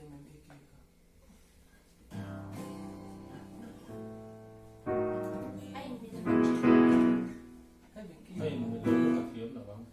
Thiam em i ki ka. A in mil a thin. A in mil lo ka thiam lo ang.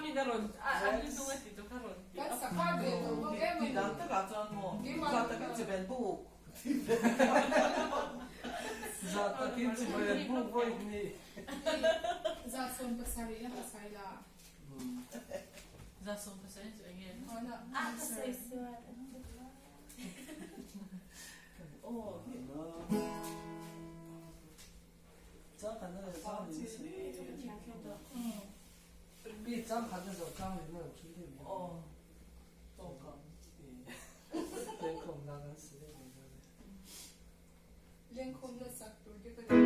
min a rawn a a hnung a ti chu kha rawn ti Kan sakha ve tawh bawk em a ni. Ti dan takah chuan maw za takin chibai an buk ti ve. Za takin chibai an buk vawi hnih. 77 na pasai la. 77 chu eng nge? A ka sawi sual an ti lo. Lengkhawmna sak tur te ka duh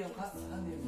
em ka deuh.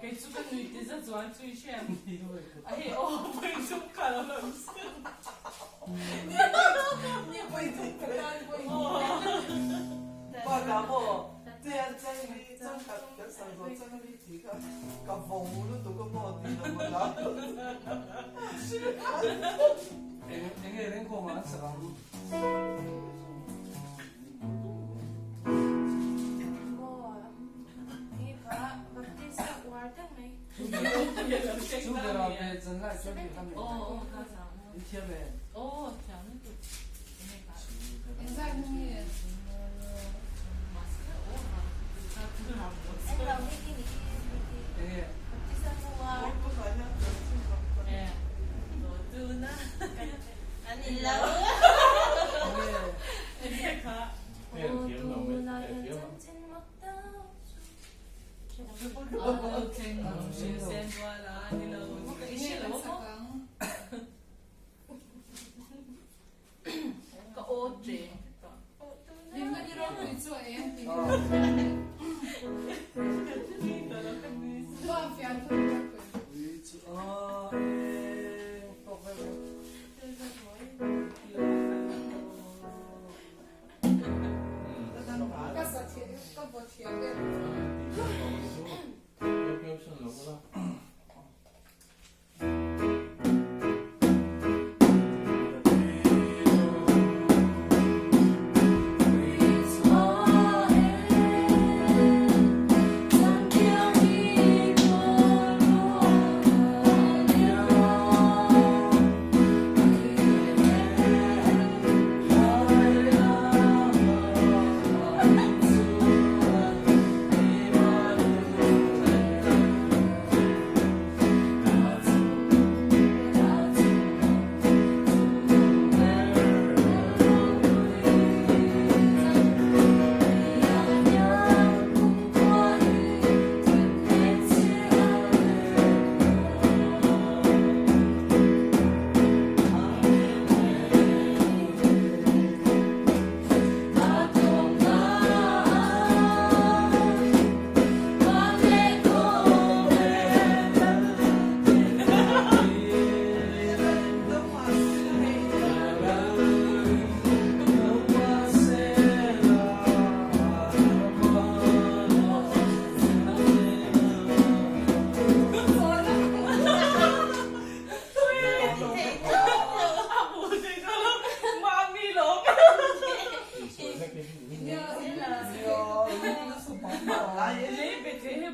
Kei chu ka nui ti za chuan chui hriam a hei aw pui tum kha lo lo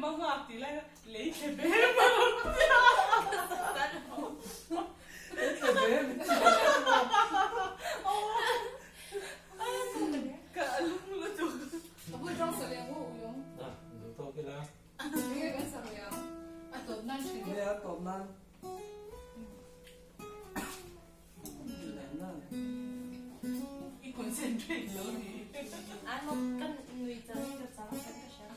lem a nghak tih lai kha lei thle ve a rawn ti a. Lei thle ve min ti a. Ka lung lutuk. A bul tang sa leh ngu yung. A, duh tawk ila. Enge kan sak leh ang? A tawp nan thin. Nia, a tawp nan. I concentrate lo ni. An mo kan nui chang ka chang kan ka hria.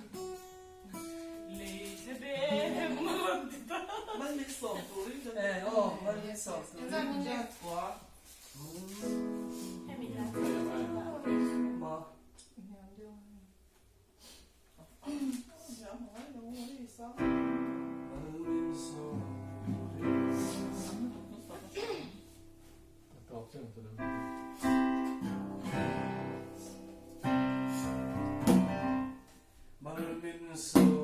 Lei thle ve a rawn ti ta. Mal min sawm turin kan Eh, aw, mal min sawm turin. Thua. Hemi lai. Ma. Mal min sawm.